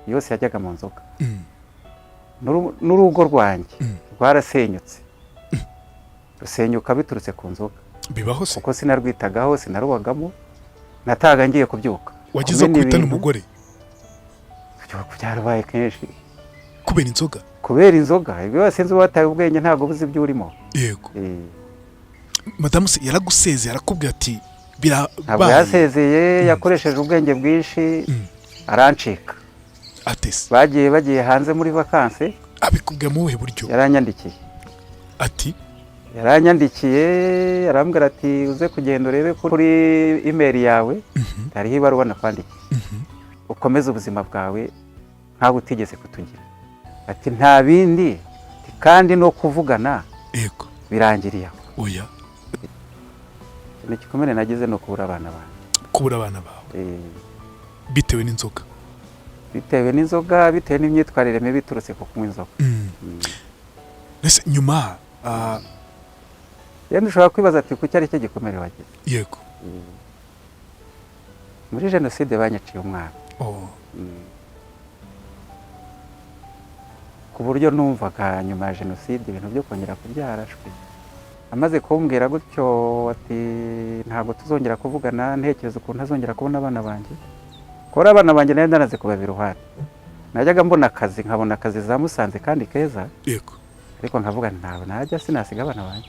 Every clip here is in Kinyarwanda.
Yose yajyaga mu nzoga. N'urugo rwanjye rwarasenyutse, rusenyuka biturutse ku nzoga. Bibaho se? Kuko sinarwitagaho, sinarubagamo, nataga ngiye kubyuka. Wagize Kumena kubita ibintu, n'umugore? Byarabaye kenshi. Kubera inzoga? Kubera inzoga. Ibyo wasinze uba wataye ubwenge, ntabwo ubuze ibyo urimo. Madamu se yaragusezeye, arakubwira ati Ntabwo birabaye? yasezeye, yakoresheje ubwenge bwinshi, arancika. Atese? Bagiye hanze muri vacances. Abikubwira mu buhe buryo? Yaranyandikiye. Ati? Yaranyandikiye, arambwira ati: "Uze kugenda urebe kuri email yawe, hariho ibaruwa nakwandikiye, ukomeze ubuzima bwawe nkaho utigeze kutugira." Ati: "Nta bindi." Ati: "Kandi no kuvugana birangiriye aho." Oya. Ikintu gikomere nagize ni ukubura abana banjye. Kubura abana bawe bitewe n'inzoga? Bitewe n'inzoga, bitewe n'imyitwarire mibi iturutse ku kunywa inzoga. Ese nyuma Yenda ushobora kwibaza ati: "Kuki ari cyo gikomere wagize?" Yego. Muri jenoside banyiciye umwana. Oh. Ku buryo numvaga nyuma ya jenoside ibintu byo kongera kubyara shwi. Amaze kumbwira gutyo ati: "Ntabwo tuzongera kuvugana," ntekereza ukuntu ntazongera kubona abana banjye. Kubona abana banjye nari naraze kubaba iruhande. Najyaga mbona akazi, nkabona akazi za Musanze kandi keza, ariko nkavuga nti: "Ntabwo najya, sinasiga abana banjye."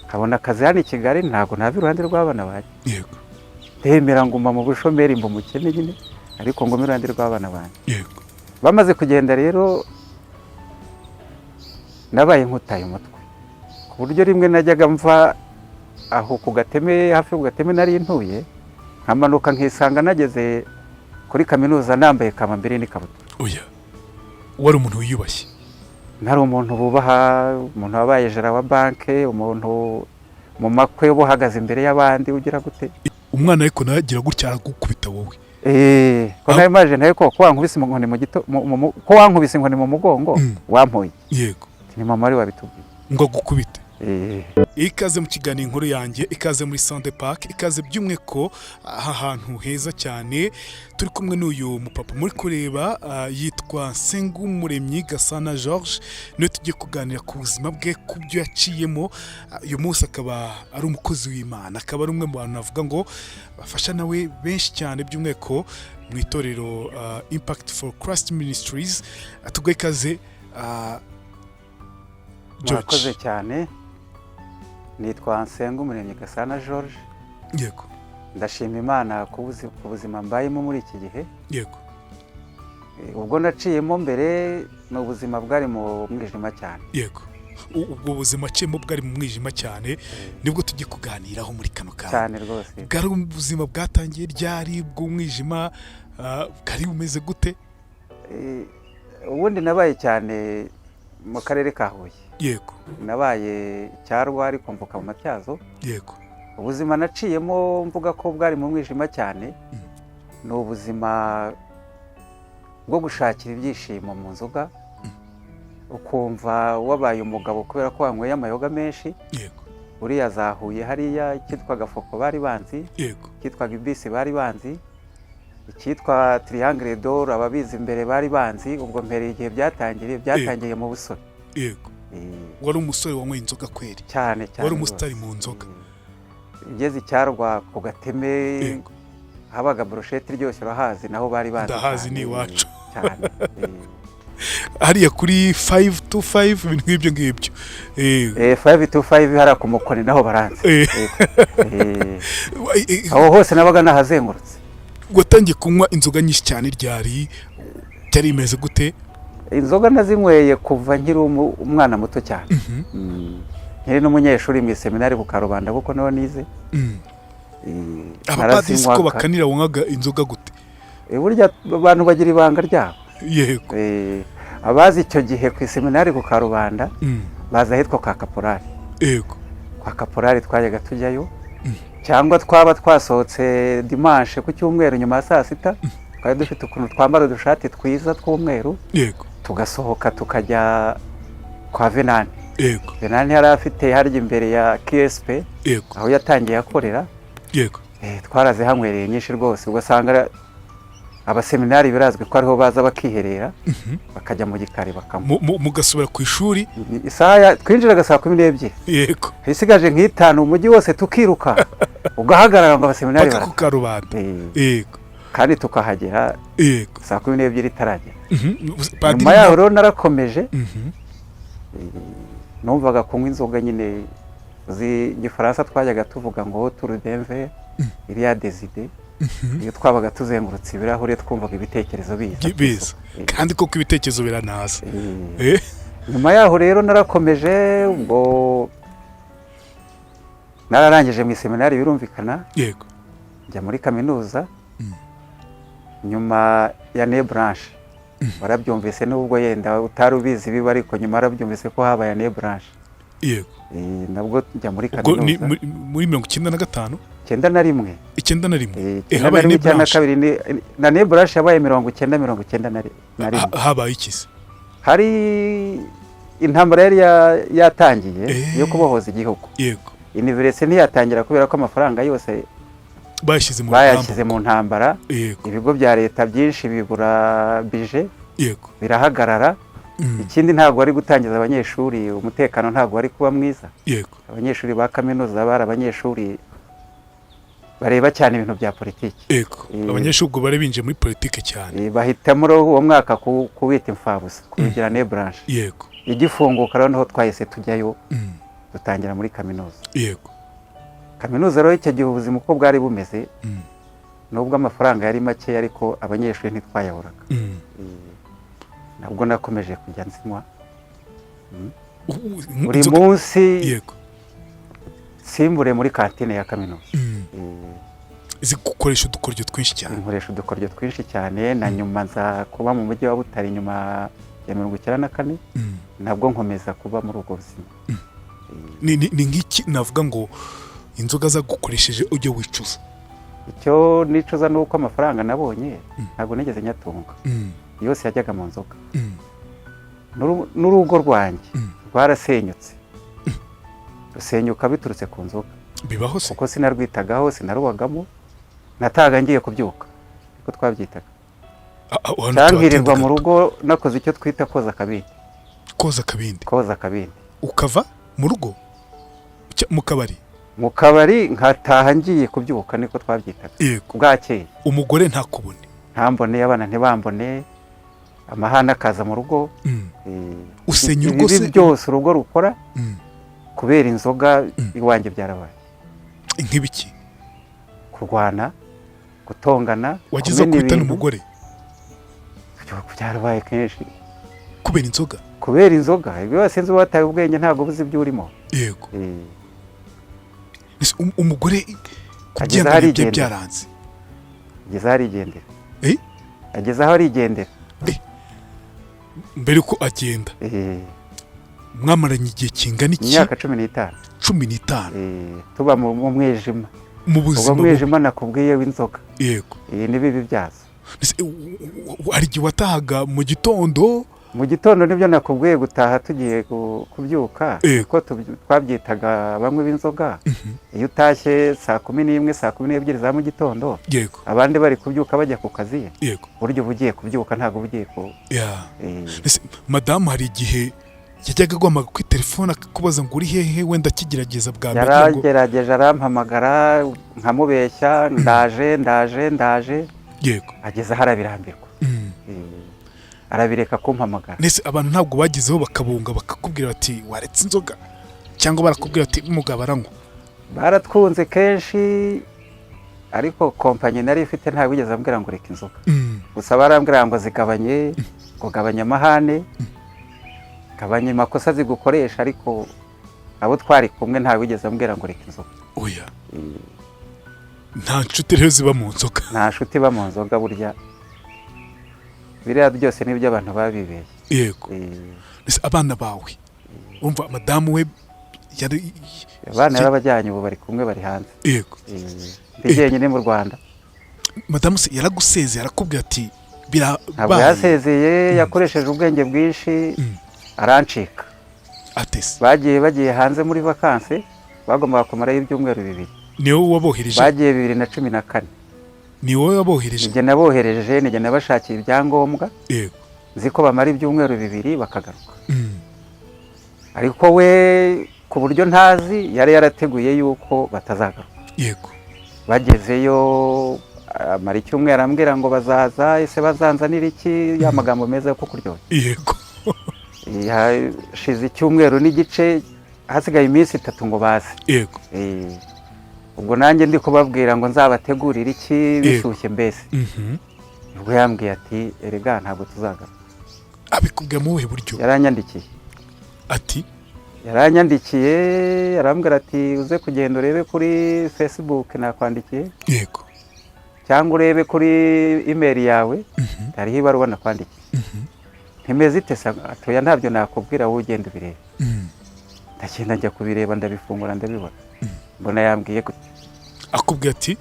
Nkabona akazi hano i Kigali, ntabwo nava iruhande rw'abana banjye. Ndemera nguma mu bushomeri, mba umukene nyine, ariko nguma iruhande rw'abana banjye. Bamaze kugenda rero nabaye nkutaye umutwe, ku buryo rimwe najyaga mva aho ku Gateme, hafi ku Gateme nari ntuye, nkamanuka nkisanga nageze kuri kaminuza nambaye kamambiri n'ikabutura. Oya, wari umuntu wiyubashye. Ntari umuntu bubaha, umuntu wabaye gérant wa banque, umuntu mu makwe uba uhagaze imbere y'abandi, ugira gute. Umwana ariko nawe agira gutya aragukubita wowe? Eh, ko nari maje nawe ko wankubise inkoni mu gito ko wankubise inkoni mu mugongo, wampoye? Ni mama wari wabitubwiye. Ngo agukubite? Eh. Ikaze mu kiganiro Inkuru Yanjye, ikaze muri Sande Park, ikaze by'umwihariko aha hantu heza cyane. Turi kumwe n'uyu mupapa muri kureba, yitwa Nsengumuremyi Gasana George, niwe tugiye kuganira ku buzima bwe, ku byo yaciyemo. Uyu munsi akaba ari umukozi w'Imana, akaba ari umwe mu bantu navuga ngo bafasha nawe benshi cyane, by'umwihariko mu itorero Impact for Christ Ministries. Tuguhe ikaze, George. Murakoze cyane. Nitwa Nsengumuremyi Gasana George. Ndashima Imana ku buzima mbayemo muri iki gihe. Ubwo naciyemo mbere ni ubuzima bwari mu mwijima cyane. Yego, ubwo buzima aciyemo bwari mu mwijima cyane, nibwo tugiye kuganiraho muri kano kanya. Cyane rwose. Bwari ubuzima bwatangiye ryari bw'umwijima, bwari bumeze gute? Ubundi nabaye cyane mu karere ka Huye. Nabaye Cyarwa, ariko mvuka mu Matyazo. Ubuzima naciyemo mvuga ko bwari mu mwijima cyane, ni ubuzima bwo gushakira ibyishimo mu nzoga, ukumva wabaye umugabo kubera ko wanyweye amayoga menshi. Uriya za Huye hariya, icyitwaga Foko bari banzi, icyitwaga Ibisi bari banzi, icyitwa Triangle d'Or ababizi imbere bari banzi. Ubwo mpereye igihe byatangiriye mu busore. Wari umusore wanyweye inzoga kweri? Cyane cyane Wari umusitari rwose. mu nzoga. Ugeze Icyarwa ku Gateme, habaga brochette iryoshye, urahazi, naho bari bazi Ndahazi, cyane, ni iwacu. Cyane. Hariya kuri 525, ibintu nk'ibyo ngibyo. 525 hariya ku Mukoni naho baranzi. Aho hose nabaga nahazengurutse. Watangiye kunywa inzoga nyinshi cyane ryari? Byari bimeze gute? Inzoga nazinyweye kuva nkiri umwana muto cyane. Nkiri n'umunyeshuri mu iseminari ku Karubanda, kuko niho nize. Abapadiri ko Narazinywaga. bakanira, wanywaga inzoga gute? Burya abantu bagira ibanga ryabo. Abazi icyo gihe ku iseminari ku Karubanda, baza ahitwa kwa Kaporari. Kwa Kaporari twajyaga tujyayo, cyangwa twaba twasohotse dimanche, ku cyumweru nyuma ya saa sita, twari dufite ukuntu twambara udushati twiza tw'umweru, tugasohoka tukajya kwa Venani. Venani yari afite harya imbere ya KSP, aho yatangiye akorera. Twarazihanywereye nyinshi rwose, ugasanga Abaseminari birazwi ko ariho baza bakiherera, bakajya mu gikari bakanywa. Mugasubira ku ishuri. Isaha twinjiraga saa 12, isigaje nk'itanu umujyi wose tukiruka ugahagarara ngo abaseminari paka ku karubanda. Kandi tukahagera saa 12 itaragera. Padiri Nyuma yaho rero narakomeje. Numvaga kunywa inzoga nyine, uzi igifaransa twajyaga tuvuga ngo autour d'un verre il y a des idées. Iyo twabaga tuzengurutse ibirahure twumvaga ibitekerezo biza. Biza. Kandi koko ibitekerezo biranaza. Nyuma yaho rero narakomeje. Ubwo nararangije mu iseminari, birumvikana, njya muri kaminuza nyuma ya année blanche. Warabyumvise nubwo yenda utari ubizi biba, ariko nyuma warabyumvise ko habaye année blanche. Nabwo njya muri Ubwo ni kaminuza. muri 95? 91. 91. Icyenda na Habaye rimwe, année icyenda na blanche. kabiri na année blanche yabaye 90, 91. Habaye iki se? Hari intambara yari yatangiye yo kubohoza igihugu. Université ntiyatangira kubera ko amafaranga yose bayashyize mu rugamba. Bayashyize mu ntambara. Ibigo bya leta byinshi bibura budget, birahagarara. Ikindi, ntabwo wari gutangiza abanyeshuri, umutekano ntabwo wari kuba mwiza. Abanyeshuri ba kaminuza bari abanyeshuri bareba cyane ibintu bya politiki. Abanyeshuri ubwo bari binjiye muri politiki cyane. Bahitamo rero uwo mwaka kuwita imfabusa, kubigira année blanche. Igifunguka rero niho twahise tujyayo, dutangira muri kaminuza. Kaminuza rero icyo gihe ubuzima uko bwari bumeze, nubwo amafaranga yari make, ariko abanyeshuri ntitwayaburaga. Nabwo nakomeje kujya nzinywa buri munsi, simbure muri kantine ya kaminuza. Zigukoresha udukoryo twinshi cyane. Nkoresha udukoryo twinshi cyane. Na nyuma nza kuba mu mujyi wa Butare nyuma ya 94, nabwo nkomeza kuba muri ubwo buzima. Ni nk'iki navuga ngo inzoga zagukoresheje ujye wicuza? Icyo nicuza ni uko amafaranga nabonye ntabwo nigeze nyatunga, yose yajyaga mu nzoga. N'urugo rwanjye rwarasenyutse, rusenyuka biturutse ku nzoga. Bibaho se? Kuko sinarwitagaho, sinarubagamo, nataga ngiye kubyuka, niko twabyitaga. Ah, ah, hano Cyankirirwa tuhatinda mu gato. rugo nakoze icyo twita koza akabindi. Koza akabindi? Koza akabindi. Ukava mu rugo mu kabari? Mu kabari, nkataha ngiye kubyuka, niko twabyitaga. Bwakeye. Umugore ntakubone? Ntambone, abana ntibambone, amahane akaza mu rugo. Usenya urugo Ibibi se? byose urugo rukora kubera inzoga, iwanjye byarabaye. Nk'ibiki? Kurwana, gutongana, Wagize kumena kubita ibintu. n'umugore? Byarabaye kenshi. Kubera inzoga? Kubera inzoga. Ibyo wasinze uba wataye ubwenge, ntabwo uzi ibyo urimo. Ese umugore Ageze kubyanga aho bye arigendera. byaranze? Ageze aho arigendera. Ageze aho arigendera. Mbere ko agenda, mwamaranye igihe kingana iki? Imyaka 15. 15? Tuba mu mwijima. Mu Ubwo buzima bubi. mwijima nakubwiye w'inzoga. N'ibibi byazo. Ese, hari igihe watahaga mu gitondo? Mu gitondo, nibyo nakubwiye, gutaha tugiye kubyuka, kuko twabyitaga bamwe b'inzoga. Iyo utashye saa 11, saa 12 za mu gitondo, abandi bari kubyuka bajya ku kazi, burya uba ugiye kubyuka, ntabwo uba ugiye ku Ese madamu hari igihe yajyaga aguhamagara kuri telefone akakubaza ngo uri hehe, wenda akigerageza bwa mbere agira ngo Yaragerageje arampamagara, nkamubeshya, ndaje, ndaje, ndaje. Ageze aho arabirambirwa. Arabireka kumpamagara. Nese abantu ntabwo bagezeho bakabunga bakakubwira bati waretse inzoga, cyangwa barakubwira bati umugabo aranywa? Baratwunze kenshi, ariko kompanyi nari ifite ntabwo wigeze ambwira ngo reka inzoga. Gusa barambwira ngo zigabanye, ngo gabanya amahane, gabanya amakosa zigukoresha, ariko abo twari kumwe ntabwo wigeze ambwira ngo reka inzoga. Oya, nta nshuti rero ziba mu nzoga. Nta nshuti iba mu nzoga burya, biriya byose nibyo abantu babibeshye. Ese abana bawe, urumva madamu we yari Abana yarabajyanye, ubu bari kumwe, bari hanze. Ndi jyenyine mu Rwanda. Madamu se yaragusezeye, arakubwira ati Ntabwo birabaye? yasezeye, yakoresheje ubwenge bwinshi, arancika. Atese? Bagiye hanze muri vacances, bagombaga kumarayo ibyumweru 2. Niwe wabohereje? Bagiye 2014. Ni wowe wabohereje? Nijye nabohereje, nijye nabashakiye ibyangombwa. Nzi ko bamara ibyumweru 2 bakagaruka. Ariko we ku buryo ntazi yari yarateguye yuko batazagaruka. Bagezeyo amara icyumweru arambwira ngo bazaza, ese bazanzanira iki? Ya magambo meza yo kukuryoshya. Hashize icyumweru n'igice, hasigaye iminsi 3 ngo baze. Ubwo nanjye ndi kubabwira ngo nzabategurire iki bishyushye mbese. Ubwo yambwiye ati erega ntabwo tuzagaruka. Abikubwira mu buhe buryo? Yaranyandikiye. Ati? Yaranyandikiye, arambwira ati uze kugenda urebe kuri Facebook nakwandikiye. Cyangwa urebe kuri email yawe, hariho ibaruwa nakwandikiye. Ntimeze ite se? Atoya ntabyo nakubwira, wowe ugenda ubirebe. Ndagenda njya kubireba, ndabifungura, ndabibona. Mbona yambwiye gutya. Akubwira ati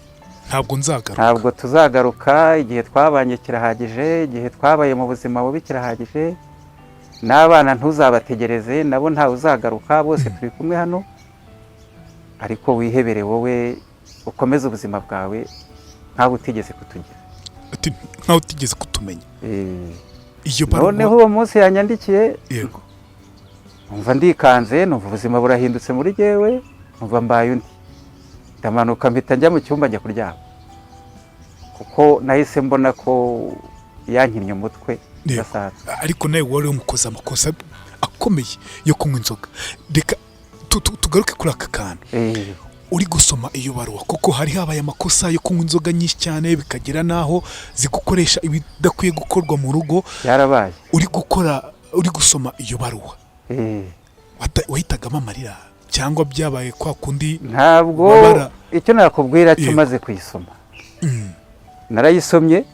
ntabwo nzagaruka. Ntabwo tuzagaruka, igihe twabanye kirahagije, igihe twabaye mu buzima bubi kirahagije, n'abana ntuzabategereze, nabo ntawe uzagaruka, bose turi kumwe hano, ariko wihebere wowe ukomeze ubuzima bwawe nkaho utigeze kutugira. Ati nkaho utigeze kutumenya. Iyo baruwa. Noneho uwo munsi yanyandikiye, numva ndikanze, numva ubuzima burahindutse muri jyewe, numva mbaye undi. Ndamanuka mpita njya mu cyumba njya kuryama, kuko nahise mbona ko yankinnye umutwe udasanzwe. Ariko nawe wari wamukoze amakosa akomeye yo kunywa inzoga. Reka tugaruke kuri aka kantu. Uri gusoma iyo baruwa, kuko hari habaye amakosa yo kunywa inzoga nyinshi cyane, bikagera n'aho zigukoresha ibidakwiye gukorwa mu rugo. Byarabaye. Uri gusoma iyo baruwa, wahitagamo amarira cyangwa byabaye kwa kundi Ntabwo ubabara? Icyo nakubwira cyo, maze kuyisoma, narayisomye,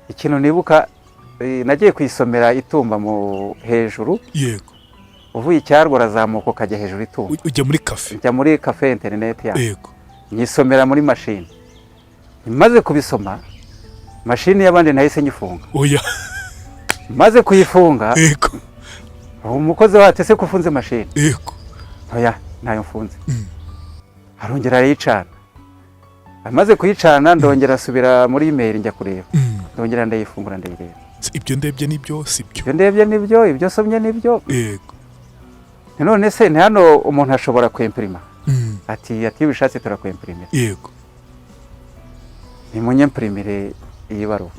ikintu nibuka, nagiye kuyisomera itumba mu hejuru. Uvuye icyarwa urazamuka ukajya hejuru itumba. Ujya muri café. Njya muri café internet yaho. Nyisomera muri mashini. Maze kubisoma, mashini y'abandi nahise nyifunga. Oya. Maze kuyifunga, umukozi wacu, ese ko ufunze mashini? Oya, ntayo mfunze. Arongera arayicana. Amaze kuyicana, ndongera asubira muri email njya kureba. Ndongera ndayifungura, ndayireba. Ibyo ndebye nibyo, si byo? Ibyo ndebye nibyo, ibyo somye nibyo. None se ni hano umuntu ashobora kwempirima? Ati iyo ubishatse turakwempirimira. Nimunyempirimire iyi baruwa.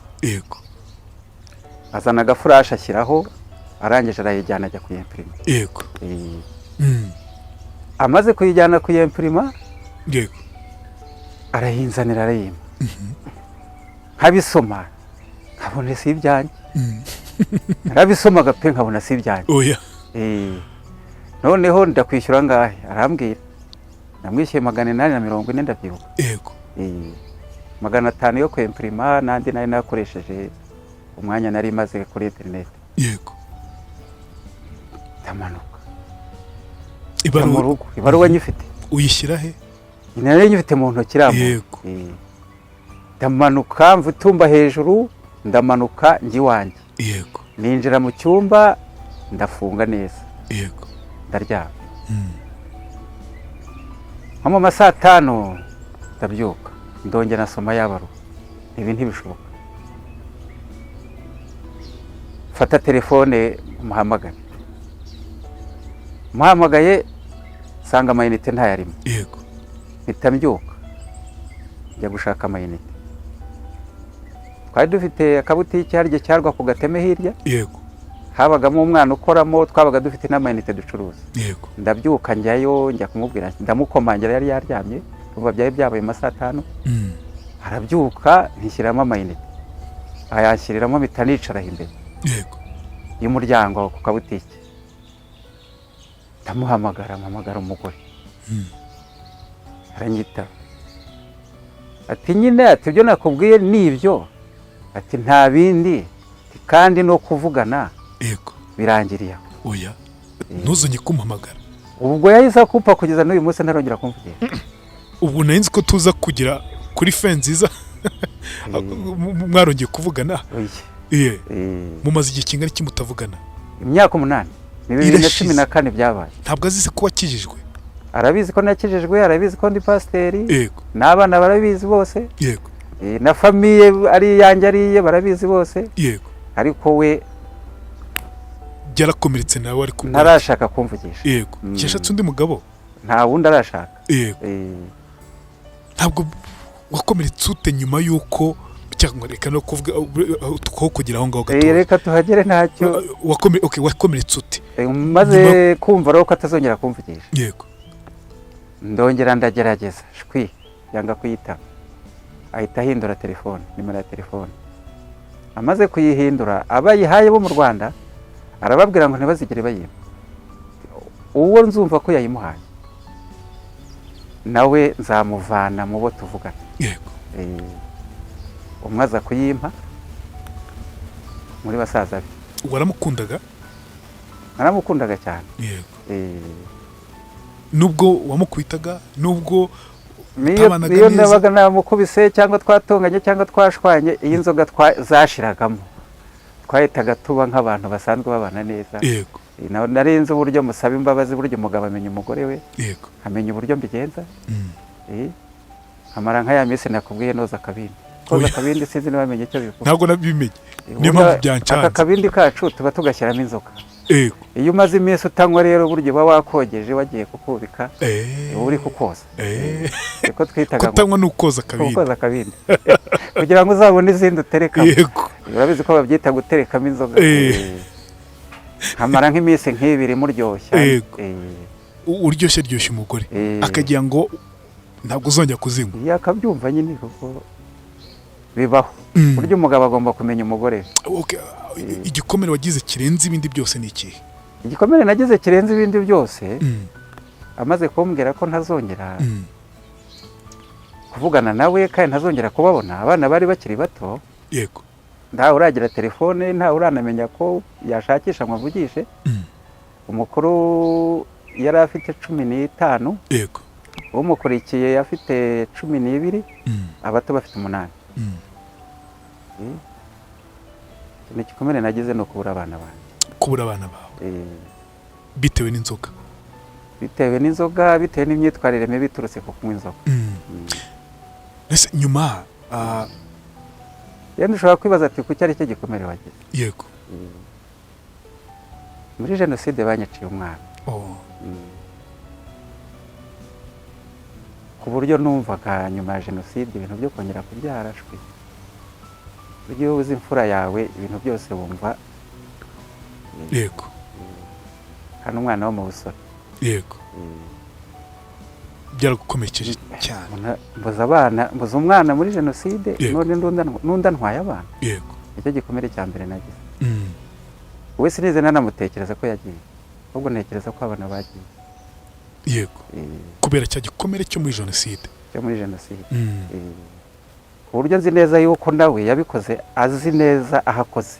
Azana agafurashi ashyiraho, arangije arayijyana ajya kuyempirima. Amaze kuyijyana kuyempirima, arayinzanira, arayimpa, nkabisoma nkabona si ibyanjye. Narabisomaga pe, nkabona si ibyanjye. Oya. Noneho ndakwishyura angahe? Arambwira. Namwishyuye 840, ndabyibuka. 500 yo kwempirima n'andi nari nakoresheje umwanya nari maze kuri interineti. Ndamanuka njya mu Ibaruwa rugo, ibaruwa nyifite. Uyishyira he? Nari nyifite mu ntoki irambuye. Ndamanuka mva itumba hejuru, ndamanuka njya iwanjye. Ninjira mu cyumba, ndafunga neza, ndaryama. Nko mu ma saa 5 ndabyuka, ndongera nasoma ya baruwa. Ibi ntibishoboka. Fata telefone muhamagare. Muhamagaye nsanga amayinite ntayarimo. Mpita mbyuka njya gushaka amayinite. Twari dufite akabutike harya cyarwa ku gateme hirya. Habagamo umwana ukoramo, twabaga dufite n'amayinite ducuruza. Ndabyuka njyayo, njya kumubwira, ndamukomangira, yari yaryamye, kuva byari byabaye mu ma saa 5. Arabyuka, ntishyiramo amayinite, ayanshyiriramo, mpita nicaraho imbere y'umuryango aho ku kabutike, ndamuhamagara, mpamagara umugore. Aranyitaba, ati nyine, ati ibyo nakubwiye ni ibyo, ati nta bindi, ati kandi no kuvugana birangiriye aho. Oya, ntuzongere kumpamagara. Ubwo yahise akupa, kugeza n'uyu munsi ntarongera kumvugira. Ubu nari nzi ko tuza kugera kuri fin nziza, mwarongeye kuvugana. Oya. Mumaze igihe kingana iki mutavugana? Imyaka 8, ni bibiri na Irashize. cumi na kane byabaye. Ntabwo azi se ko wakijijwe? Arabizi ko nakijijwe, arabizi ko ndi pasiteri, n'abana barabizi bose. Na famille ari iyanjye ari iye, barabizi bose. Ariko we Byarakomeretse nawe ariko ubwo- ntarashaka kumvugisha. Yashatse undi mugabo? Nta wundi arashaka. Ntabwo wakomeretse ute nyuma y'uko, cyangwa reka no kuvuga two kugira aho ngaho gatoya? Reka tuhagere, ntacyo. Okay, wakomeretse ute? Maze kumva rero ko atazongera kumvugisha, ndongera ndagerageza, shwi, yanga kuyitaba. Ahita ahindura telefone, nimero ya telefone. Amaze kuyihindura, abayihaye bo mu Rwanda arababwira ngo ntibazigere bayimpa. Uwo nzumva ko yayimuhaye nawe nzamuvana mu bo tuvugana. Umwe aza kuyimpa muri basaza be. Waramukundaga? Naramukundaga cyane. Nubwo wamukubitaga, nubwo niyo utabanaga niyo neza? Nabaga namukubise cyangwa twatonganye cyangwa twashwanye, iyo inzoga zashiragamo twahitaga tuba nk'abantu basanzwe babana neza. Nari nzi uburyo musaba imbabazi. Buryo umugabo amenya umugore we, amenya uburyo mbigenza. Nkamara nka ya minsi nakubwiye noza akabindi, koza Oya. akabindi, sinzi niba bamenye icyo bivuga. Ntabwo nabimenye, niyo Ubundi mpamvu aka byancanze. kabindi kacu tuba tugashyiramo inzoga. Iyo umaze iminsi utanywa rero, burya uba wakogeje, wagiye kukubika, uba uri kukoza. Niko twitaga ngo Kutanywa ni ukoza akabindi. Koza akabindi kugira ngo uzabone izindi uterekamo. Urabizi ko babyita guterekamo inzoga. Nkamara nk'iminsi nk'ibiri muryoshya. Uryoshye ryoshya umugore, akagira ngo ntabwo uzongera kuzinywa. Yakabyumva nyine, kuko bibaho. Burya umugabo agomba kumenya umugore we. Okay, igikomere wagize kirenze ibindi byose ni ikihe? Igikomere nagize kirenze ibindi byose, amaze kumbwira ko ntazongera kuvugana nawe kandi ntazongera kubabona, abana bari bakiri bato. Ntawe uragira telefone, ntawe uranamenya ko yashakisha ngo avugishe. Umukuru yari afite 15, umukurikiye afite 12, abato bafite 8. Ikintu gikomere nagize ni ukubura abana banjye. Kubura abana bawe bitewe n'inzoga? Bitewe n'inzoga, bitewe n'imyitwarire mibi iturutse ku kunywa inzoga. Ese nyuma Yenda ushobora kwibaza ati: "Kuki ari cyo gikomere wagize?" Yego. Muri jenoside banyiciye umwana. Oh. Ku buryo numvaga nyuma ya jenoside ibintu byo kongera kubyara, shwi. Burya iyo ubuze imfura yawe, ibintu byose wumva. Hano umwana wo mu busore. Byaragukomerekeje cyane. Mbuze abana, mbuze umwana muri jenoside, none n'undi antwaye abana. Nicyo gikomere cya mbere nagize. We sinigeze nanamutekereza ko yagiye, ahubwo ntekereza ko abana bagiye. Kubera cya gikomere cyo muri jenoside. Cyo muri jenoside. Ku buryo nzi neza yuko nawe yabikoze azi neza aho akoze.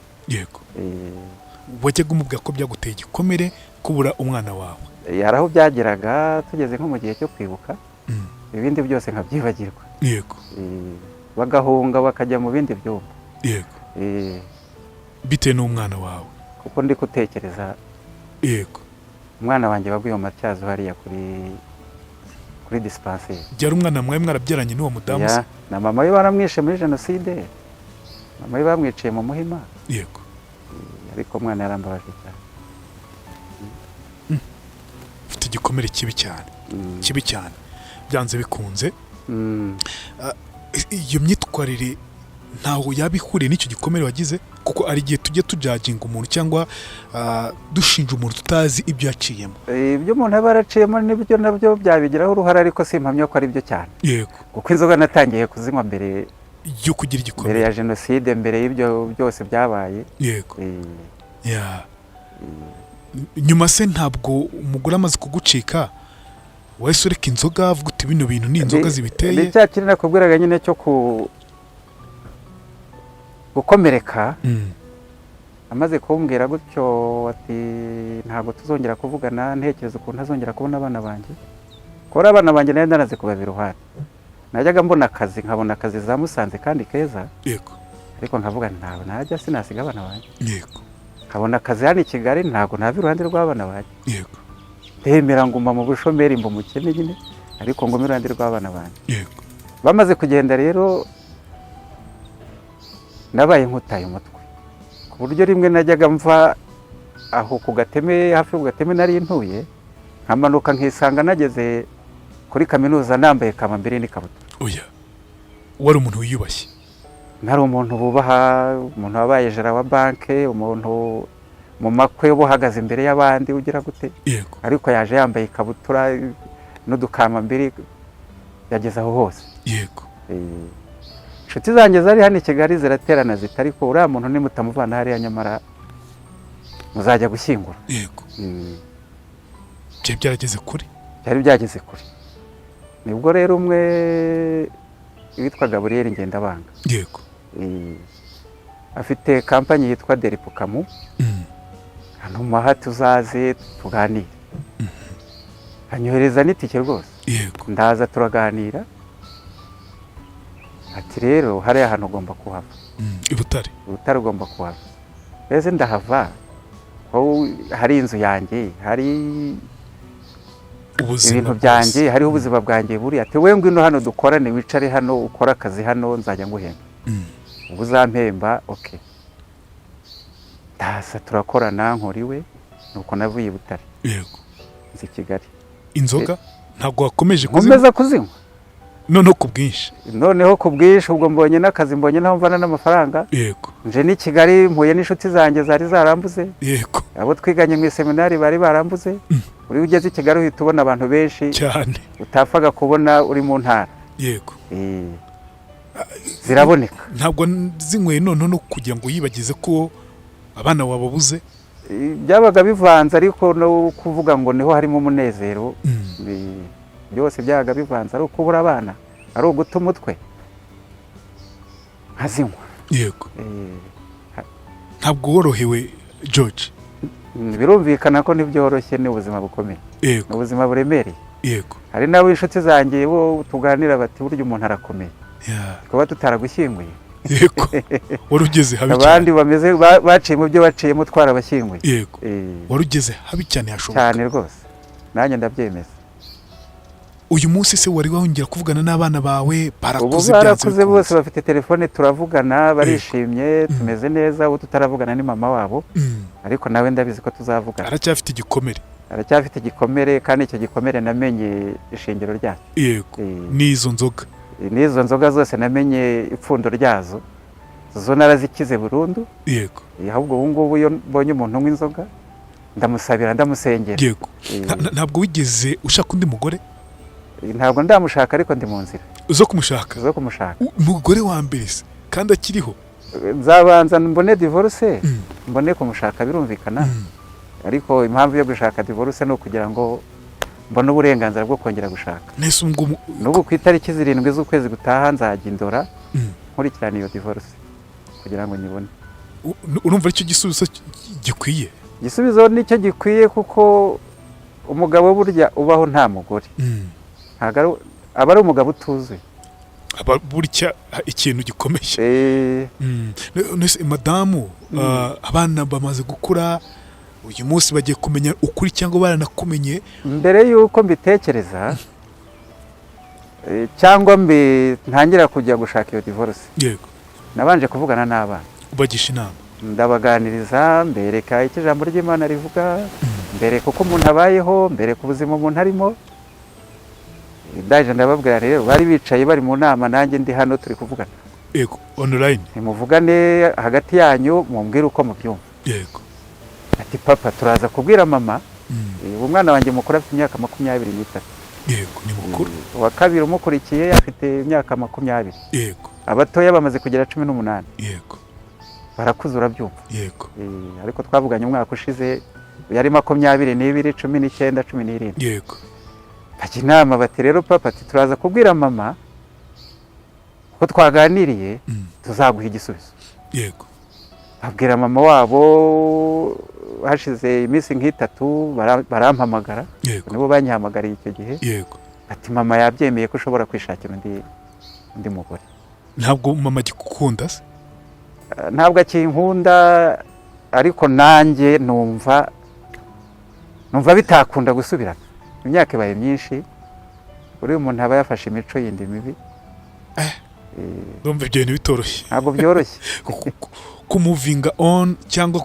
Wajyaga umubwira ko byaguteye igikomere kubura umwana wawe? Hari aho byageraga tugeze nko mu gihe cyo kwibuka, ibindi byose nkabyibagirwa. Bagahunga bakajya mu bindi byumba. Bitewe n'umwana wawe. Kuko ndi gutekereza umwana wanjye waguye mu Matyazo hariya kuri dispensaire. Byari umwana mwari mwarabyaranye n'uwo mudamu se? Ya, na mama we baramwishe muri jenoside, mama we bamwiciye mu Muhima. Ariko umwana yarambabaje cyane. Ufite igikomere kibi cyane, kibi cyane, byanze bikunze. Iyo myitwarire ntaho yaba ihuriye n'icyo gikomere wagize? Kuko hari igihe tujya tujudginga umuntu cyangwa dushinja umuntu tutazi ibyo yaciyemo. Ibyo umuntu aba yaraciyemo nibyo nabyo byabigiraho uruhare, ariko simpamya ko ari byo cyane, kuko inzoga natangiye kuzinywa mbere yo kugira mbere igikomere ya jenoside, mbere y'ibyo byose byabaye. Ya. Nyuma se ntabwo umugore amaze kugucika wahise ureka inzoga, avuga uti: "Bino bintu ni inzoga zibiteye"? Ni cya kintu nakubwiraga nyine cyo ku gukomereka. Amaze kumbwira gutyo ati: "Ntabwo tuzongera kuvugana," ntekereza ukuntu ntazongera kubona abana banjye. Kubona abana banjye nari naraze kubaba iruhande. Najyaga mbona akazi, nkabona akazi za Musanze kandi keza, ariko nkavuga nti: "Ntabwo najya, sinasiga abana banjye." Nkabona akazi hano i Kigali, ntabwo nava iruhande rw'abana banjye. Ndemera nguma mu bushomeri, mba umukene nyine, ariko nguma iruhande rw'abana banjye. Bamaze kugenda rero, nabaye nkutaye umutwe, ku buryo rimwe najyaga mva aho ku Gateme, hafi ku Gateme nari ntuye, nkamanuka nkisanga nageze kuri kaminuza nambaye kamambiri n'ikabutura. Oya, wari umuntu wiyubashye. Ntari umuntu bubaha, umuntu wabaye gérant wa banque, umuntu mu makwe uba uhagaze imbere y'abandi ugira gute, ariko yaje yambaye ikabutura n'udukamambiri, yageze aho hose. Inshuti zanjye zari hano i Kigali ziraterana ziti: "Ariko uriya muntu nimutamuvana hariya, nyamara muzajya gushyingura." Byari byarageze kure. Byari byageze kure. Nibwo rero umwe witwa Gaburiyeli Ngendabanga, afite company yitwa Deripukamu, antuma hati: "Uzaze tuganire." Anyohereza n'itike rwose. Ndaza, turaganira, ati: "Rero hariya hantu ugomba kuhava." I Butare. Ubutare ugomba kuhava. Mbese ndahava ko hari inzu yanjye, hari ubuzima ibintu bwose. byanjye, hariho ubuzima bwanjye buri. Ati: "We ngwino hano dukorane, wicare hano ukore akazi hano, nzajya nguhemba." Ubu uzampemba, okay. Ndaza turakorana, nkora iwe. Nuko navuye i Butare nzi i Kigali. Inzoga ntabwo wakomeje kuzinywa? Nkomeza kuzinywa. Noneho ku bwinshi. Noneho ku bwinshi. Ubwo mbonye n'akazi, mbonye n'aho mvana n'amafaranga, nje n'i Kigali, mpuye n'inshuti zanjye zari zarambuze, abo twiganye mu iseminari bari barambuze. Uri ugeze i Kigali uhita ubona abantu benshi utapfaga kubona uri mu ntara. Ziraboneka. Ntabwo zinyweye noneho no kugira ngo yibagize ko abana wababuze? Byabaga bivanze, ariko no kuvuga ngo niho harimo umunezero, byose byabaga bivanze, ari ukubura abana, ari uguta umutwe, nkazinywa. Ntabwo worohewe, George. Birumvikana ko ntibyoroshye, ni ubuzima bukomeye, ni ubuzima buremereye. Hari n'abo inshuti zanjye bo tuganira bati: "Burya umuntu arakomeye kuba tutaragushyinguye." Yego, wari ugeze habi Abandi cyane. bameze baciye mu byo baciyemo twarabashyinguye. Wari ugeze habi cyane hashoboka. Cyane rwose, nanjye ndabyemeza. Uyu munsi se wari wongera kuvugana n'abana bawe? Ubu Barakuze byanze barakuze bose. bikunze. Bafite telefone, turavugana, barishimye, tumeze neza. Ubu tutaravugana ni mama wabo, ariko nawe ndabizi ko tuzavugana. Aracyafite igikomere. Aracyafite igikomere, kandi icyo gikomere namenye ishingiro ryacyo. N'izo nzoga. N'izo nzoga zose namenye ipfundo ryazo, zo narazikize burundu. Ahubwo ubu ngubu iyo mbonye umuntu unywa inzoga ndamusabira, ndamusengera. Ntabwo wigeze ushaka undi mugore? Ntabwo ndamushaka, ariko ndi mu nzira zo kumushaka. Zo kumushaka. Umugore wa mbere se kandi akiriho? Nzabanza mbone divorce, mbone kumushaka, birumvikana. Ariko impamvu yo gushaka divorce ni ukugira ngo mbone uburenganzira bwo kongera gushaka. Nese ubwo N'ubu ku itariki 7 z'ukwezi gutaha nzajya Indora, nkurikirana iyo divorce kugira ngo nyibone. Urumva aricyo gisubizo gikwiye? Igisubizo nicyo gikwiye, kuko umugabo burya ubaho nta mugore, ntabwo aba ari umugabo utuzuye. Aba burya ikintu gikomeye. Nese madamu, abana bamaze gukura, uyu munsi bagiye kumenya ukuri cyangwa baranakumenye? Mbere y'uko mbitekereza cyangwa ntangira kujya gushaka iyo divorce, nabanje kuvugana n'abana. Ubagisha inama. Ndabaganiriza, mbereka icyo ijambo ry'Imana rivuga, mbereka uko umuntu abayeho, mbereka ubuzima umuntu arimo. Ndaje ndababwira rero, bari bicaye bari mu nama, nanjye ndi hano turi kuvugana. Yego, online. "Ntimuvugane hagati yanyu, mumbwire uko mubyumva." Ati: "Papa, turaza kubwira mama." Umwana wanjye mukuru afite imyaka 23. Yego, ni mukuru. Uwa kabiri umukurikiye afite imyaka 20. Abatoya bamaze kugera 18. Barakuze, urabyumva. Ariko twavuganye umwaka ushize yari 22, 19, 17. Bajya inama bati: "Rero papa," ati, "turaza kubwira mama ko twaganiriye, tuzaguha igisubizo." Babwira mama wabo, hashize iminsi nk'itatu barampamagara. Nibo banyihamagariye icyo gihe. Ati: "Mama yabyemeye ko ushobora kwishakira undi mugore." Ntabwo mama agikukunda se? Ntabwo akinkunda, ariko nanjye numva Numva bitakunda gusubirana, imyaka ibaye myinshi, uriya umuntu aba yafashe imico yindi mibi. Ndumva ibyo bintu bitoroshye. Ntabwo byoroshye. Ku-moving on cyangwa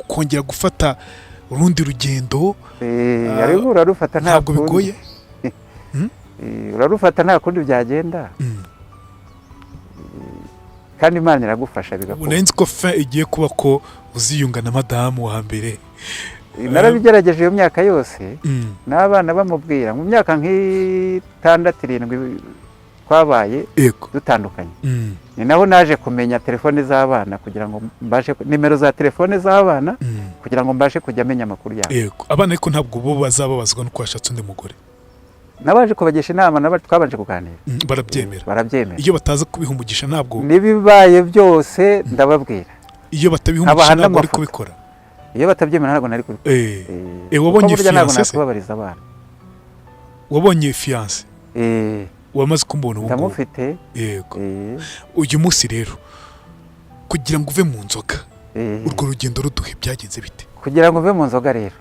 kongera gufata urundi rugendo. Ariko urarufata nta ntabwo kundi. Bigoye. Urarufata, nta kundi byagenda. Kandi Imana iragufasha Ubu bigakunda. Nari nzi ko fin igiye kuba ko uziyunga na madamu wa mbere. Narabigerageje iyo myaka yose, n'abana bamubwira, mu myaka nk'itandatu, irindwi twabaye dutandukanye. Ni naho naje kumenya telefone z'abana kugira ngo mbashe, nimero za telefone z'abana, kugira ngo mbashe kujya amenya amakuru yabo. Yego, abana ariko ntabwo bo bazababazwa nuko washatse undi mugore? Nabanje kubagisha inama, twabanje kuganira. Barabyemera? Barabyemera. Iyo bataza kubiha umugisha ntabwo? N'ibibaye byose ndababwira. Iyo batabiha Nkabaha umugisha ntabwo wari n'amafoto. kubikora? Iyo batabyemera ntabwo nari kubikora. Wabonye Kuko burya ntabwo fiancé se? nakubabariza abana. Wabonye fiancé? Eh. Wamaze kumubona ubu ngubu? Ndamufite. Uyu munsi rero, kugira ngo uve mu nzoga, urwo rugendo ruduhe, byagenze bite? Kugira ngo mve mu nzoga rero,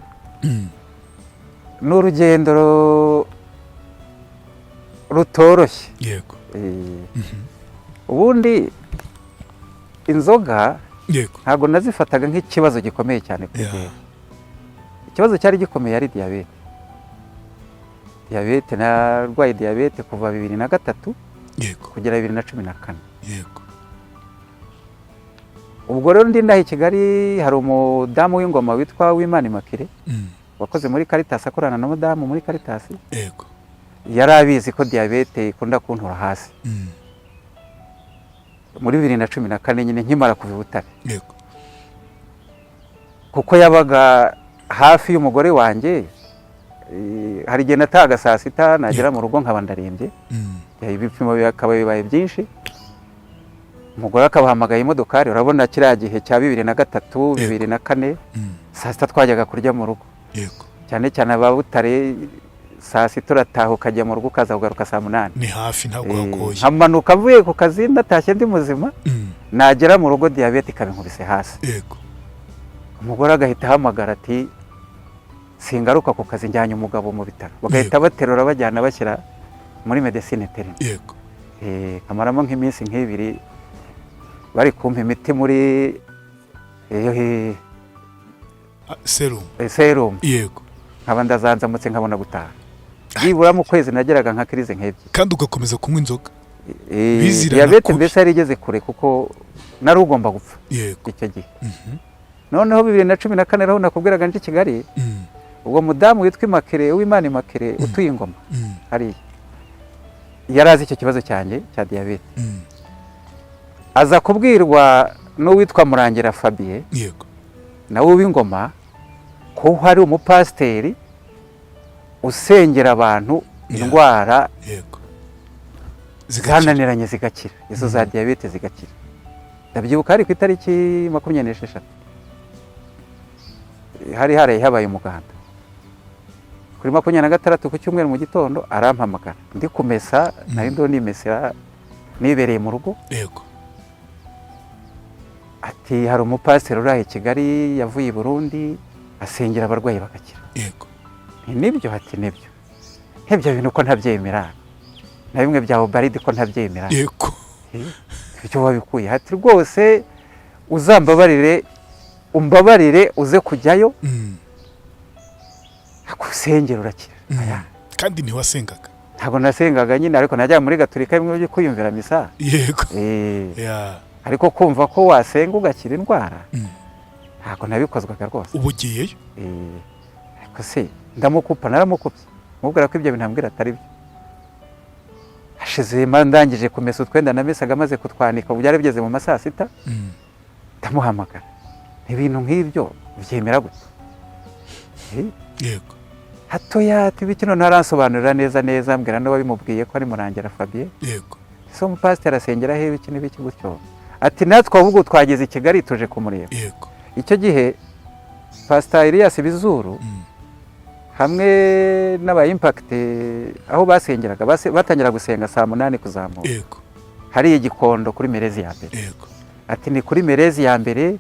ni urugendo rutoroshye. Ubundi inzoga ntabwo nazifataga nk'ikibazo gikomeye cyane kuri jyewe. Ikibazo cyari gikomeye ari diyabete. Diyabete, narwaye diyabete kuva 2003 kugera 2014. Ubwo rero ndi ndaha i Kigali, hari umudamu w'ingoma witwa Wimana Immaculée, wakoze muri Caritas, akorana na mudamu muri Caritas. Yari abizi ko diyabete ikunda kuntura hasi. Muri 2014 nyine, nkimara kuva i Butare, kuko yabaga hafi y'umugore wanjye, hari igihe natahaga saa sita, nagera mu rugo nkaba ndarembye. Ibipimo bikaba bibaye byinshi, umugore akabahamagaye imodokari. Urabona kiriya gihe cya 2003, 2004, saa sita twajyaga kurya mu rugo. Cyane cyane aba Butare, saa sita urataha ukajya mu rugo, ukaza kugaruka saa munani. Ni hafi, ntabwo hagoye. Nkamanuka mvuye ku kazi, natashye ndi muzima, nagera mu rugo diyabete ikaba inkubise hasi. Umugore agahita ahamagara ati: "Singaruka ku kazi, njyanye umugabo mu bitaro." Bagahita baterura bajyana, bashyira muri médecine interne. Nkamaramo nk'iminsi nk'ibiri bari kumpa imiti muri Serumu. Serumu. Nkaba ndazanzamutse, nkabona gutaha. Byibura mu kwezi nageraga nka crise nk'ebyiri. Kandi ugakomeza kunywa inzoga? Bizirana Diyabete kubi. mbese yari igeze kure, kuko nari ugomba gupfa icyo gihe. Noneho 2014 aho nakubwiraga nje i Kigali, ubwo mudamu witwa Immaculée, Uwimana Immaculée, utuye Ingoma hariya, yari azi icyo kibazo cyanjye cya diyabete. Aza kubwirwa n'uwitwa Murangira Fabien, nawe w'Ingoma, ko hari umupasiteri usengera abantu indwara Zigakira. zananiranye zigakira, izo za diyabete zigakira. Ndabyibuka hari ku itariki 26, hari haraye habaye umuganda. Kuri 26 ku cyumweru mu gitondo arampamagara ndi kumesa, nari ndiho nimesera nibereye mu rugo. Ati: "Hari umupasiteri uri aha i Kigali, yavuye i Burundi, asengera abarwayi bagakira." Nti: "Nibyo?" Ati: "Nibyo." Nk'ibyo bintu ko ntabyemera, na bimwe bya obaridi ko ntabyemera. Ibyo wabikuye? Ati: "Rwose uzambabarire, umbabarire uze kujyayo, akusengera urakira." Aya, Kandi ntiwasengaga? Ntabwo nasengaga nyine, ariko najyaga muri gatolika, bimwe byo kwiyumvira misa. Ariko kumva ko wasenga ugakira indwara, ntabwo nabikozwaga rwose. Ubu ugiyeyo? Ariko se ndamukupa, naramukupye, mubwira ko ibyo bintu ambwira atari byo. Hashize, ndangije kumesa utwenda namesaga, maze kutwanika, ubu byari bigeze mu ma saa sita, ndamuhamagara: "Ibintu nk'ibyo ubyemera gute?" Hatoya ati: "Biki?" Noneho aransobanurira neza neza, mbwira n'uwabimubwiye ko ari Murangira Fabien. Ese umupasiteri asengera he, ibiki n'ibiki gutyo. Ati: "Natwe ahubwo twageze i Kigali, tuje kumureba." Icyo gihe Pastor Elias Bizuru hamwe n'aba Impact, aho basengeraga, batangira gusenga saa munani kuzamura, hariya i Gikondo kuri Merezi ya mbere. Ati: "Ni kuri Merezi ya mbere."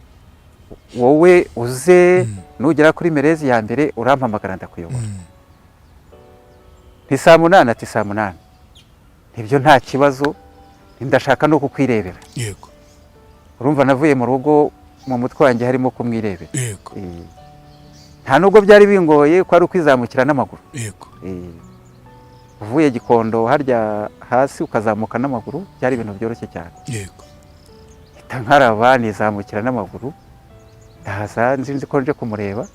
Wowe uze, nugera kuri merezi ya mbere urampamagara, ndakuyobora. Ni saa 8. Ati saa 8 nibyo, nta kibazo, ndashaka no kukwirebera. Urumva navuye mu rugo mu mutwe wanjye harimo kumwirebera. Nta nubwo byari bingoye, ko ari ukwizamukira n'amaguru. Uvuye Gikondo harya hasi ukazamuka n'amaguru, byari ibintu byoroshye cyane. Mpita nkaraba, nizamukira n'amaguru, ndahaza, nzi ko nje kumureba.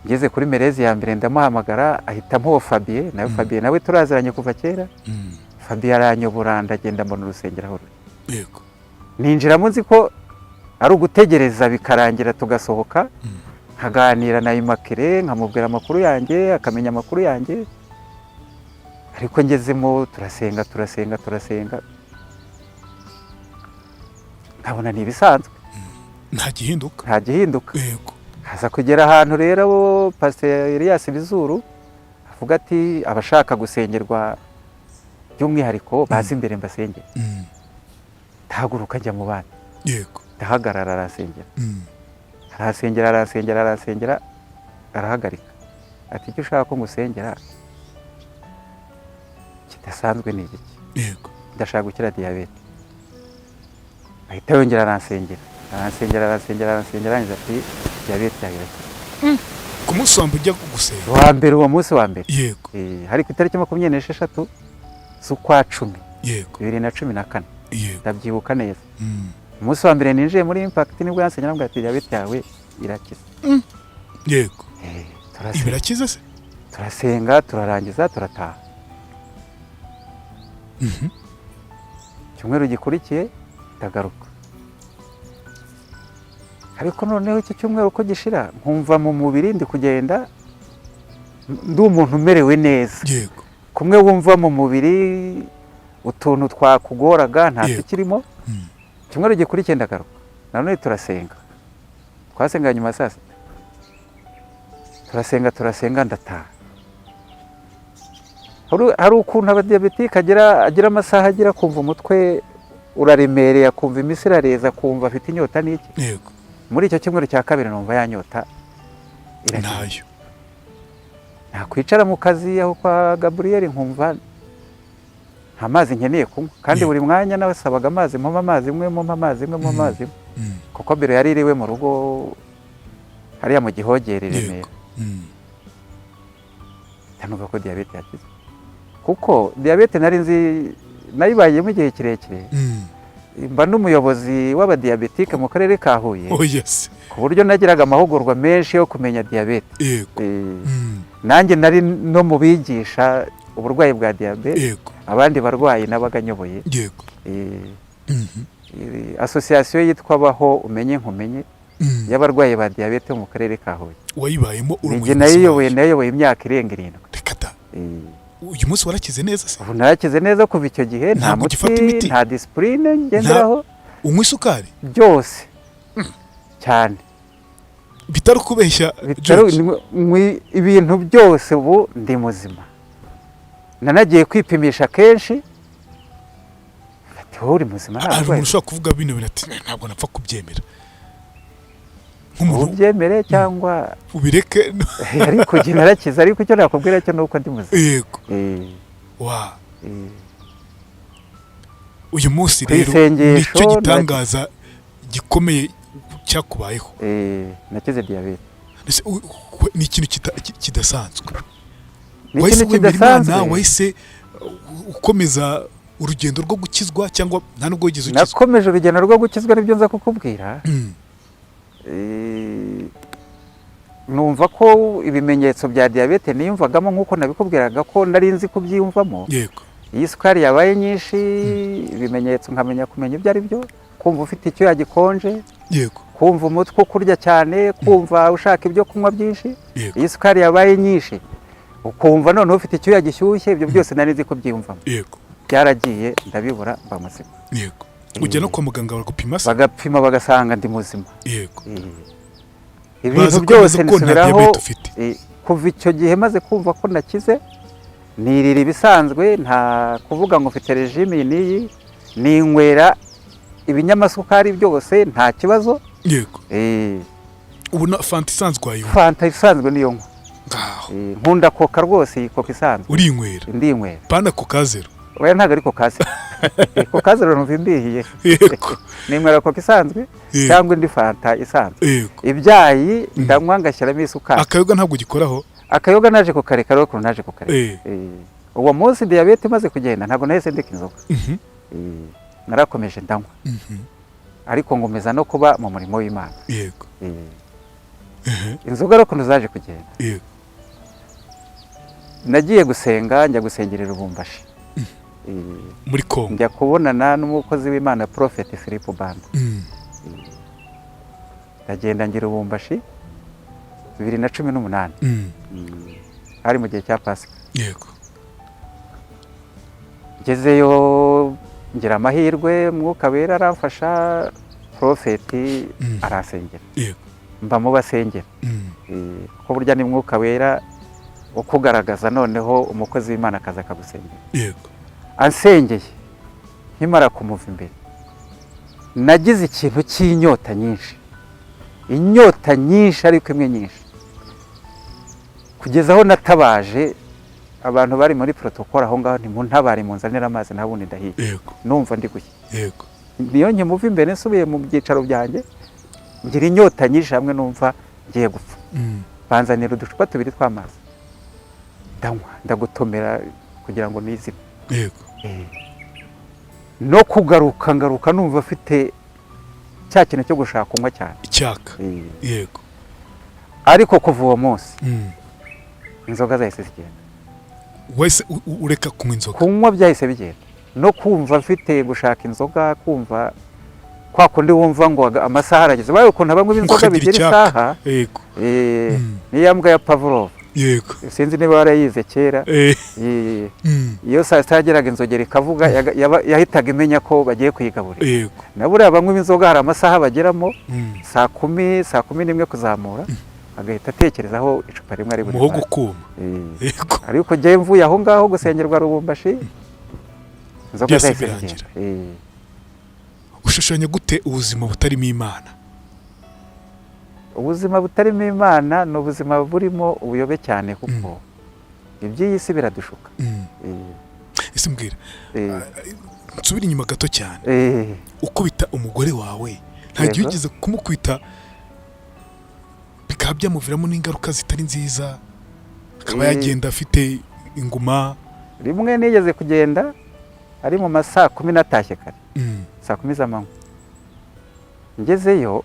Ngeze kuri merezi ya mbere ndamuhamagara, ahitamo uwo Fabien nawe. Fabien nawe turaziranye kuva kera. Fabien aranyobora, ndagenda, mbona urusengero aho ruri. Ninjiramo nzi ko ari ugutegereza bikarangira tugasohoka, nkaganira na Immaculée, nkamubwira amakuru yanjye, akamenya amakuru yanjye. Ariko ngezemo turasenga, turasenga, turasenga, nkabona ni ibisanzwe. Nta gihinduka. Nta gihinduka. Haza kugera ahantu rero Pasiteri Elias Bizuru avuga ati: "Abashaka gusengerwa by'umwihariko baze imbere mbasengere." Ndahaguruka njya mu bandi. Ndahagarara, arasengera. Arasengera, arasengera, arasengera, arahagarika ati: "Icyo ushaka ko ngusengera kidasanzwe ni igiki?" "Ndashaka gukira diyabete." Ahita yongera aransengera, aransengera, aransengera, aransengera, arangiza ati: "Diyabete yawe irakira." Ku munsi wa mbere ujya gusenga? Wa mbere, uwo munsi wa mbere. Hari ku itariki 26 z'ukwa 10, 2014. Ndabyibuka neza. Umunsi wa mbere ninjiye muri Impact nibwo yansengera, ambwira ati: "Diyabete yawe irakize." Turasenga. Ibirakize se? Turasenga, turarangiza, turataha. Icyumweru gikurikiye ndagaruka, ariko noneho icyo cyumweru uko gishira nkumva mu mubiri ndi kugenda ndi umuntu umerewe neza. Kumwe wumva mu mubiri utuntu twakugoraga nta tukirimo. Icyumweru gikurikiye ndagaruka, nanone turasenga. Twasenga nyuma ya saa sita, turasenga, turasenga, ndataha. Hari ukuntu abadiyabetike agira amasaha agira kumva umutwe uraremereye, akumva imitsi irareza, akumva afite inyota n'iki. Muri icyo cyumweru cya kabiri numva yanyota iragiye. Ntayo. Nakwicara mu kazi aho kwa Gaburiyeri nkumva nta mazi nkeneye kunywa, kandi buri mwanya nabasabaga amazi: "Mumpe amazi imwe, mumpe amazi imwe, mumpe amazi imwe." Kuko biro yari iriwe mu rugo hariya mu Gihogere i Remera. Numva ko diyabete yakize, kuko diyabete nari nzi nayibayemo igihe kirekire, mba n'umuyobozi w'abadiyabetike mu karere ka Huye, Oh yes. ku buryo nagiraga amahugurwa menshi yo kumenya diyabete. Nanjye nari no mu bigisha uburwayi bwa diyabete abandi barwayi nabaga nyoboye. Association yitwa Baho Umenye Nkumenye y'abarwayi ba diyabete bo mu karere ka Huye. Wayibayemo uri Ninjye umuyobozi nayiyoboye. wayo. Nayoboye imyaka irenga 7. Reka da! Uyu munsi warakize neza se? Ubu narakize neza. Kuva icyo gihe nta Ntabwo muti, ugifata imiti? nta disipurine ngenderaho. Unywa isukari? Byose cyane. Bitari ukubeshya? Bitari George. Ibintu byose, ubu ndi muzima. Nanagiye kwipimisha kenshi, ati: "Wowe uri muzima, nta Hari burwayi." umuntu ushobora kuvuga bino bintu ati: "Ntabwo napfa kubyemera." Nk'umuntu Ubyemere cyangwa ubireke. Ariko njye narakize. Ariko icyo nakubwira cyo ni uko ndi muzima. Wa uyu munsi Ku rero isengesho nicyo gitangaza gikomeye cyakubayeho. Nakize diyabete. Ese ni ikintu kidasanzwe. Ni Wahise ikintu wemera Imana? kidasanzwe. Wahise ukomeza urugendo rwo gukizwa, cyangwa nta nubwo wigeze ukizwa? Nakomeje urugendo rwo gukizwa, nibyo nza kukubwira. Numva ko ibimenyetso bya diyabete niyumvagamo, nk'uko nabikubwiraga ko nari nzi kubyiyumvamo, iyo isukari yabaye nyinshi, ibimenyetso nkamenya kumenya ibyo ari byo: kumva ufite icyuya gikonje, kumva umutwe ukurya cyane, kumva ushaka ibyo kunywa byinshi. Iyo isukari yabaye nyinshi ukumva noneho ufite icyuya gishyushye. Ibyo byose nari nzi kubyiyumvamo. Byaragiye, ndabibura, mba muzima. Ujya no kwa muganga bagupima se? Bagapima bagasanga ndi muzima. Ibintu Baza byose kwemeza ko nta nisubiraho. diyabete ufite. Kuva icyo gihe maze kumva ko nakize, nirira ibisanzwe, nta kuvuga ngo mfite régime iyi n'iyi, ninywera ibinyamasukari byose nta kibazo. Yego. Ubu na Fanta isanzwe wayinywa? Fanta isanzwe niyo nywa. Ngaho. Nkunda Coca rwose, iyi Coca isanzwe. Urinywera? Ndinywera. Pana Coca Zero? Oya, ntabwo ari Coca Zero. Coca Zero numva imbihiye. Ninywera Coca isanzwe cyangwa indi Fanta isanzwe. Ibyayi ndanywa ngashyiramo isukari. Akayoga ntabwo ugikoraho? Akayoga naje kukareka rero, ukuntu naje kukareka. Uwo munsi diyabete imaze kugenda, ntabwo nahise ndeka inzoga. Narakomeje ndanywa, ariko ngomeza no kuba mu murimo w'Imana. Inzoga rero ukuntu zaje kugenda, nagiye gusenga, njya gusengerera Lubumbashi. Muri Kongo? Njya kubonana n'umukozi w'Imana, Prophet Philippe Banda. Ndagenda ngira Lubumbashi 2018. Hari mu gihe cya Pasika. Ngezeyo ngira amahirwe, Mwuka Wera aramfasha, prophet aransengera. Mba mu basengera. Kuko burya ni Mwuka Wera ukugaragaza, noneho umukozi w'Imana akaza akagusengera. Ansengeye, nkimara kumuva imbere nagize ikintu cy'inyota nyinshi, inyota nyinshi ariko imwe nyinshi, kugeza aho natabaje abantu bari muri protocole aho ngaho: "Ntimuntabare, munzanire amazi, nta bundi ndahiye." Numva ndi gushya. Niyo nkimuva imbere, nsubiye mu byicaro byanjye, ngira inyota nyinshi hamwe numva ngiye gupfa. Banzanira uducupa tubiri tw'amazi, ndanywa, ndagotomera kugira ngo nizime. No kugaruka, ngaruka numva afite cya kintu cyo gushaka kunywa cyane. Icyaka. Ariko kuva uwo munsi inzoga zahise zigenda. Wese ureka kunywa inzoga? Kunywa byahise bigenda, no kumva mfite gushaka inzoga, kumva kwa kundi wumva ngo amasaha arageze, baye ukuntu abanywa b'inzoga ukagira bigira icyaka. Isaha. Niya mbwa ya Pavlov. Sinzi niba warayize kera. Iyo saa sita yageraga inzogera ikavuga, yahitaga imenya ko bagiye kuyigaburira. Na buriya banywa inzoga hari amasaha bageramo, saa 10, saa 11 kuzamura, agahita atekereza aho icupa rimwe ari umuhogo burimare. ukuma. Ariko njyewe mvuye aho ngaho gusengerwa Lubumbashi, inzoga Byose zahise birangira. zigenda. Ushushanya gute ubuzima butarimo Imana? Ubuzima butarimo Imana ni ubuzima burimo ubuyobe cyane, kuko iby'iyi si biradushuka. Ese mbwira, nsubire inyuma gato cyane. Ukubita umugore wawe, nta gihe wigeze kumukubita bikaba byamuviramo n'ingaruka zitari nziza, akaba yagenda afite inguma? Rimwe nigeze kugenda ari mu ma saa 10, natashye kare, saa 10 z'amanywa. Ngezeyo,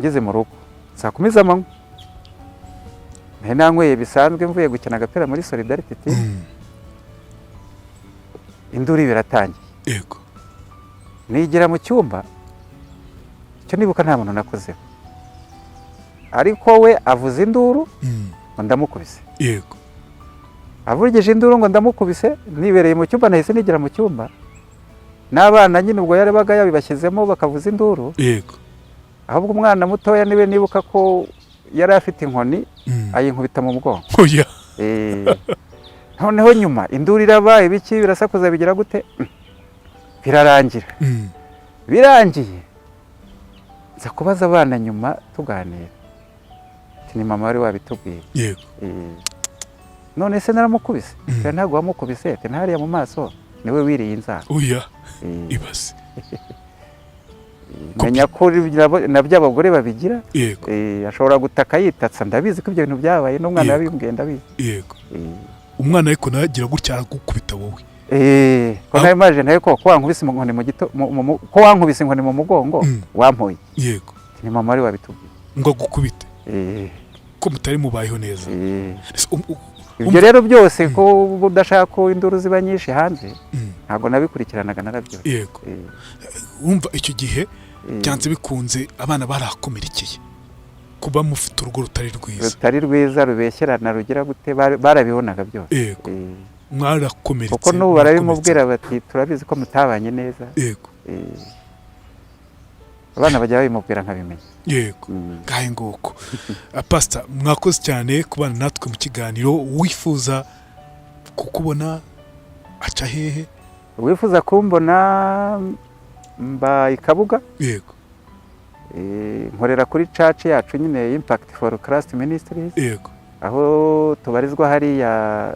ngeze mu rugo saa 10 z'amanywa, nari nanyweye bisanzwe, mvuye gukina agapira muri Solidarity Team. Induru biratangiye. Nigira mu cyumba, icyo nibuka nta muntu nakozeho, ariko we avuza induru ngo ndamukubise. Avugije induru ngo ndamukubise, nibereye mu cyumba, nahise nigira mu cyumba n'abana nyine, ubwo yarebaga yabibashyizemo bakavuza induru. Ahubwo umwana mutoya niwe nibuka ko yari afite inkoni, ayinkubita mu mugongo. Oya. Noneho nyuma induru iraba, ibiki birasakuza, bigira gute, birarangira. Birangiye nza kubaza abana nyuma tuganira, ati: "Ni mama wari wabitubwiye." None se naramukubise? Ati: "Ntabwo wamukubise." Ati: "Ntariya mu maso niwe wiriye inzara." Oya. Ibaze. Menya ko nabyo abagore babigira. Ashobora gutaka yitatsa. Ndabizi ko ibyo bintu byabaye, n'umwana yabimbwiye, ndabizi. Umwana ariko nawe agira gutya aragukubita wowe? Ko nawe maje nawe ko wankubise inkoni mu gito ko wankubise inkoni mu mugongo, wampoye? Ni mama wari wabitubwiye. Ngo agukubite ko mutari mubayeho neza? Ese Ibyo rero byose, ko uba udashaka ko induru ziba nyinshi hanze, ntabwo nabikurikiranaga, narabyo. Wumva icyo gihe byanze bikunze abana barahakomerekeye, kuba mufite urugo rutari rwiza. Rutari rwiza, rubeshyerana, rugira gute, barabibonaga byose. Mwarakomeretse. Kuko n'ubu Mwakomeretse. barabimubwira bati: "Turabizi ko mutabanye neza." Abana bajya babimubwira nkabimenya. Ngahe nguko. Pastor, mwakoze cyane kubana natwe mu kiganiro. Wifuza kukubona aca hehe? Wifuza kumbona, mba i Kabuga. Nkorera kuri church yacu nyine, Impact for Christ Ministries, aho tubarizwa hariya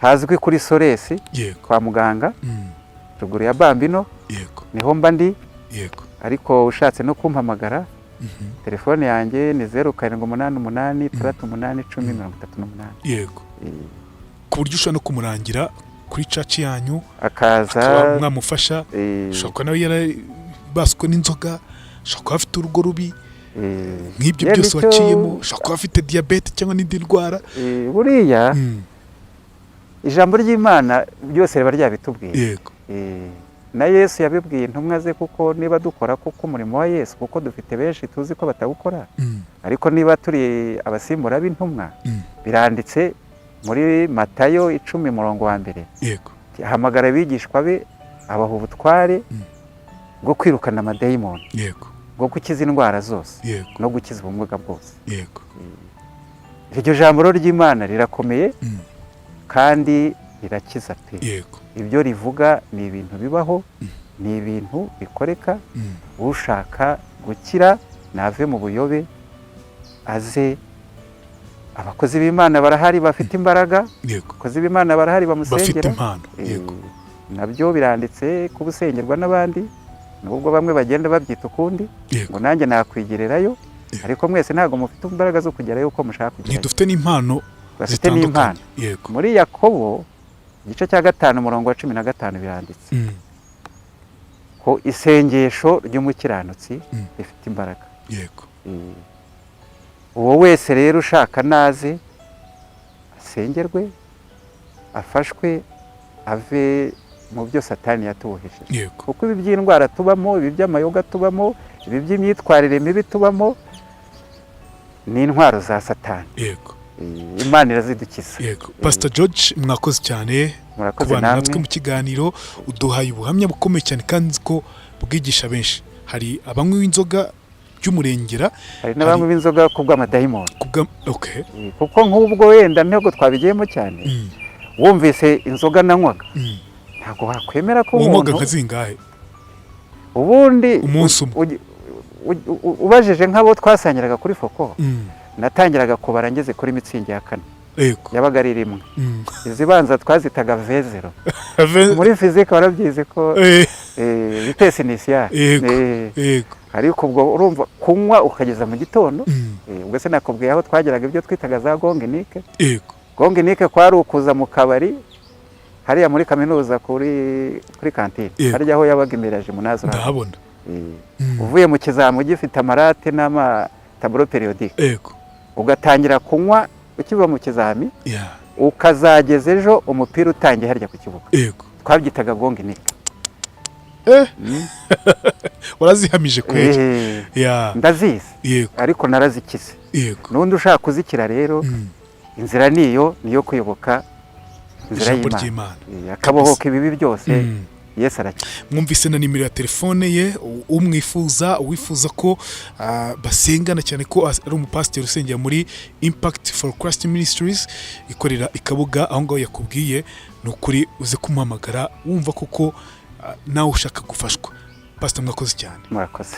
hazwi kuri Soresi, kwa muganga, ruguru ya Bambino, niho mba ndi. Ariko ushatse no kumpamagara, telefone yanjye ni 0788681038. Ku buryo ushobora no kumurangira kuri church yanyu, akaza, akaba mwamufasha. Ushobora kuba nawe yarabaswe n'inzoga, ushobora kuba afite urugo rubi, nk'ibyo byose waciyemo, ushobora kuba afite diyabete cyangwa n'indi ndwara. Buriya ijambo ry'Imana byose riba ryabitubwiye. Na Yesu yabibwiye intumwa ze, kuko niba dukora kuko umurimo wa Yesu, kuko dufite benshi tuzi ko batawukora, ariko niba turi abasimbura b'intumwa, biranditse muri Matayo 10 umurongo wa 1, ahamagara abigishwa be, abaha ubutware bwo kwirukana amadayimoni, bwo gukiza indwara zose, no gukiza ubumuga bwose. Iryo jambo rero ry'Imana rirakomeye kandi rirakiza pe. Ibyo rivuga ni ibintu bibaho, ni ibintu bikoreka. Ushaka gukira nave mu buyobe, aze. Abakozi b'Imana barahari bafite imbaraga. Abakozi b'Imana barahari bafite bamusengera. impano. Nabyo biranditse kuba usengerwa n'abandi, nubwo bamwe bagenda babyita ukundi, ngo nanjye nakwigererayo, ariko mwese ntabwo mufite imbaraga zo kugerayo uko mushaka kugerayo. Ntidufite n'impano Bafite n'impano. zitandukanye. Muri Yakobo igice cya 5 umurongo wa 15 biranditse ko isengesho ry'umukiranutsi rifite imbaraga. Uwo wese rero ushaka naze asengerwe, afashwe, ave mu byo Satani yatubohesheje, kuko ibi by'indwara tubamo, ibi by'amayoga tubamo, ibi by'imyitwarire mibi tubamo, ni intwaro za Satani. Imana irazidukiza. Yego, Pastor George, mwakoze cyane Murakoze kubana namwe. natwe mu kiganiro. Uduhaye ubuhamya bukomeye cyane kandi nzi ko bwigisha benshi. Hari abanywi b'inzoga by'umurengera, Hari n'abanywi b'inzoga ku bw'amadayimoni. Kubwa, okay. Kuko nk'ubwo wenda ntabwo twabigiyemo cyane, wumvise inzoga nanywaga, ntabwo wakwemera ko Wanywaga umuntu nka zingahe ubundi umunsi umwe? Ubajije nk'abo twasangiraga kuri foko, natangiraga kubara ngeze kuri Mützig ya kane, yabaga ari rimwe. Izibanza twazitaga V0. Muri fizike warabyize ko vitesse initiale. Ariko ubwo urumva kunywa ukageza mu gitondo. Ubwo se nakubwiye aho twageraga ibyo twitaga za gong unique? Gong unique kwari ukuza mu kabari hariya muri kaminuza kuri kantine, harya aho yabaga imbere ya gymnase urahabona. Ndahabona. Uvuye mu kizamu ugifite amarate n'amatableau périodique, ugatangira kunywa ukiva mu kizami, ukazageza ejo umupira utangiye harya ku kibuga. Twabyitaga gong unique. Warazihamije kweri. Ndazizi, ariko narazikize. N'undi ushaka kuzikira rero, inzira niyo niyo kuyoboka inzira Ijambo y'Imana. ry'Imana. Akabohoka ibibi byose. Yesu arakiza. Mwumvise na nimero ya telefone ye, umwifuza, uwifuza ko basengana, cyane ko ari umupasiteri usengera muri Impact for Christ Ministries ikorera i Kabuga aho ngaho yakubwiye. Ni ukuri uze kumuhamagara wumva koko nawe ushaka gufashwa. Pastor, mwakoze cyane. Murakoze.